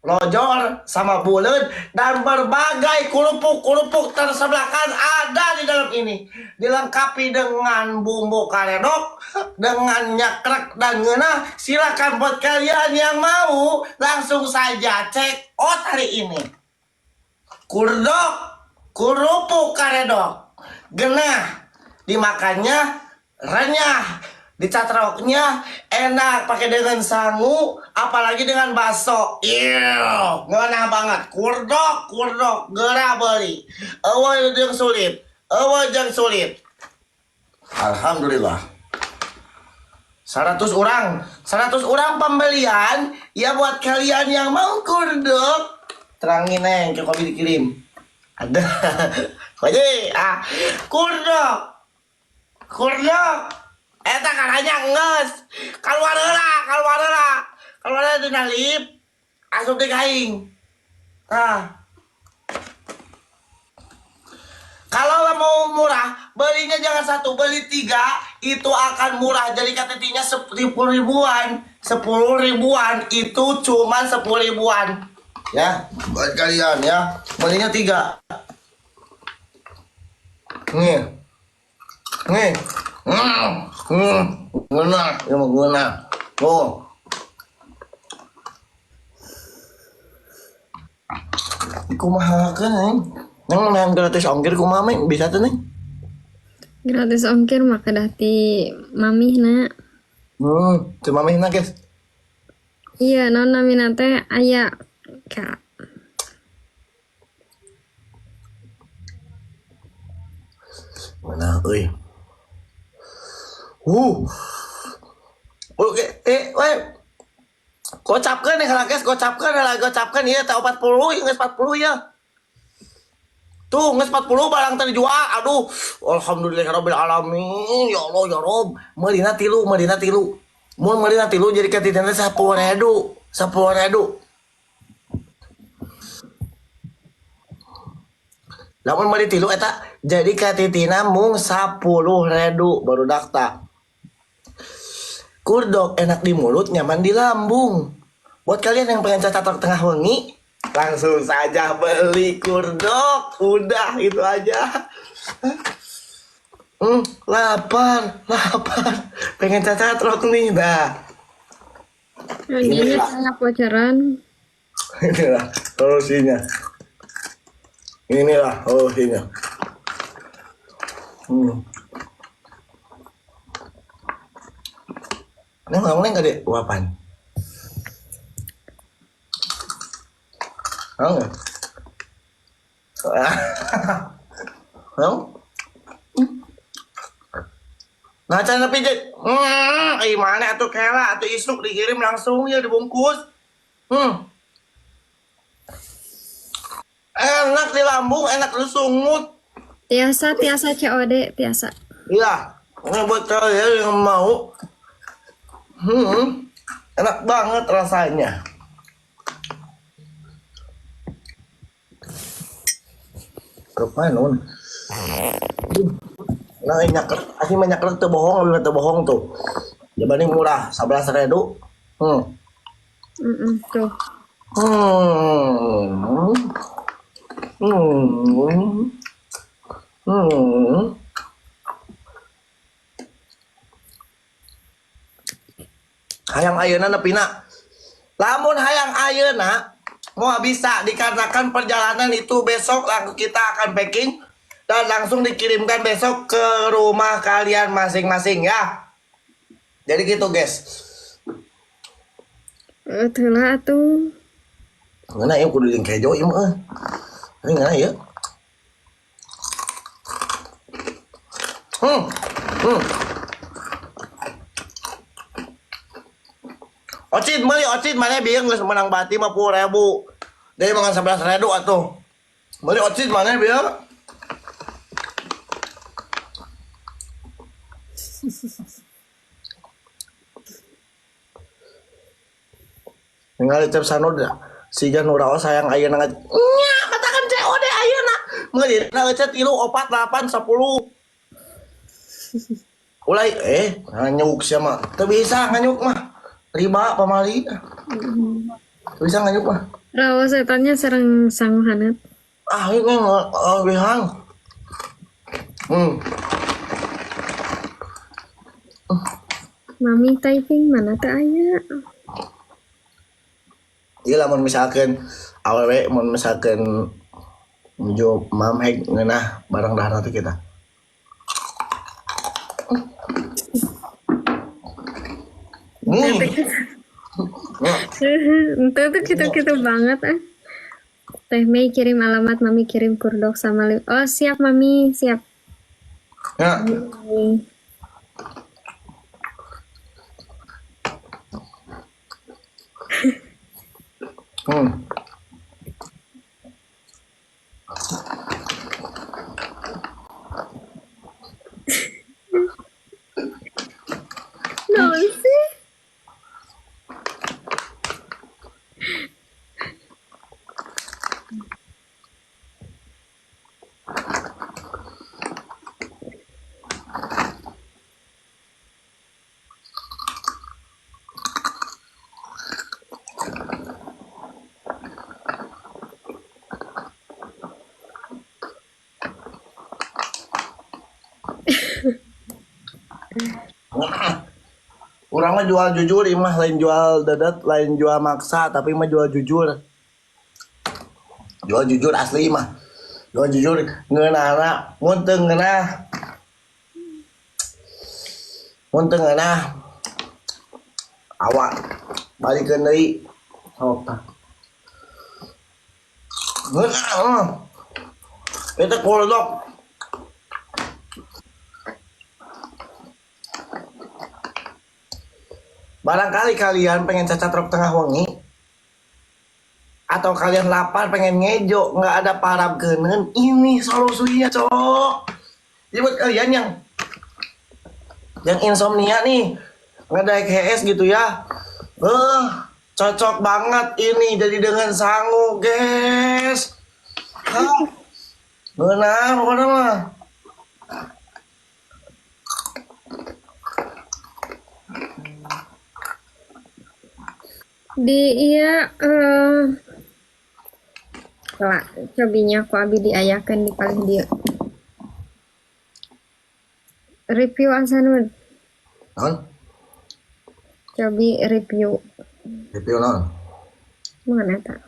Lojor sama bulat dan berbagai kerupuk-kerupuk tersebelakan ada di dalam ini. Dilengkapi dengan bumbu karedok, dengan nyakrek dan ngeunah. Silakan buat kalian yang mau langsung saja check out hari ini. Kurdok, kerupuk karedok, genah, dimakannya renyah, dicatroknya enak pakai dengan sangu, apalagi dengan bakso. Iya, ngeunah banget. Kurdok, kurdok, geura beli. Eueuh jeung sulit, eueuh jeung sulit. Alhamdulillah. 100 orang, 100 orang pembelian ya buat kalian yang mau kurdok. Terangin neng, ke kopi dikirim. Ada. Oke, ah, kurdok. Kurdok. Eta karanya geus. Kaluar heula, kaluar heula. Kaluar heula dina lip. Asup deui ka aing. Tah. Kalau mau murah, belinya jangan satu, beli 3, itu akan murah. Jadi KTT-nya 10 ribuan. 10 ribuan, itu cuman 10 ribuan. Ya, buat kalian ya. Belinya 3. Nih. Nih. Guna, ya mau guna. Tuh. Kumaha kan, neng? Neng main gratis ongkir kumaha, Meng? Bisa tuh, Neng? Gratis ongkir mah kedah ti mamihna. Ti mamihna, guys. Iya, naon namina teh aya ka. Mana euy? Oke, weh. Gocapkeun nih, guys, gocapkeun lah, gocapkeun ieu teh 40, ieu geus 40 ya. Tuh, geus 40 barang terjual. Aduh, alhamdulillah rabbil alamin. Ya Allah, ya Rob. Meulina tilu, meulina tilu. Mun meulina tilu jadi katitena 10.000, 10.000. Lamun meuli tilu eta jadi katitina mung 10.000 baru dakta. Kurdok enak di mulut, nyaman di lambung. Buat kalian yang pengen catat tengah wengi, langsung saja beli kurdok. Udah itu aja. Lapar, lapar. Pengen cacatrok nih, dah. Ini kayak bocoran. Inilah solusinya. Inilah solusinya. Neng ngomongnya nggak deh, uapan. Mau nggak? Mau? Nah, cara pijit. Mana atuh kela atuh isuk dikirim langsung ya dibungkus. Enak di lambung, enak di sungut. Tiasa, tiasa COD, tiasa. Iya, ini buat kalian yang mau. Enak banget rasanya. Kepan, nun. Nah, nyakrek, asli mah nyakrek tuh bohong, lebih tuh bohong tuh. Dibanding murah, 11.000. Tuh. Hayang ayeuna nepina. Lamun hayang ayeuna moal bisa dikarenakan perjalanan itu besok langsung kita akan packing dan langsung dikirimkan besok ke rumah kalian masing-masing ya. Jadi gitu guys. Teu lah atuh. Ngeunah ieu kudu jeung kejo ieu mah euy. Ini ngeunah ieu. Ocit meuli ocit mana bieu geus menang bati 50.000. Deui mangan 11.000 atuh. Meuli ocit mana bieu? Ningali cep sanud siga nu raos hayang ayeuna nya katakan COD ayeuna. Meulina ecet 3 4 8 10. Ulai nganyuk sia mah. Teu bisa nganyuk mah. Riba pamali. Teu bisa nganyuk mah. Rawa setannya sareng sangu haneut. Ah, ini lebihan. Hmm. Mami typing mana teu aya. Iya lamun misalkan awewe mun misalkan nuju mam hek ngeunah barang dahar teh kita. Hmm. Ya. Itu tuh gitu-gitu banget ah. Teh Mei kirim alamat, Mami kirim kurdok sama Oh siap Mami, siap. Ya. Hmm. Naon sih? Urang mah jual jujur, ieu mah lain jual dedet, lain jual maksa, tapi mah jual jujur. Jual jujur asli mah. Jual jujur ngeunahna, mun teu ngeunah. Mun teu ngeunah awak balikeun deui. Sok tah. Ngeunah. Eta kuldok. Barangkali kalian pengen cacat rok tengah wengi atau kalian lapar pengen ngejo nggak ada parab kenen, ini solusinya cok. Jadi buat kalian yang insomnia nih, ngedaik HS gitu ya, cocok banget ini jadi dengan sangu guys. Hah? Benar, pokoknya mah. Di iya lah cobinya ku abi diayakeun di paling dieu. Review Asanud. Non? Cobi review. Review non? Mana ta?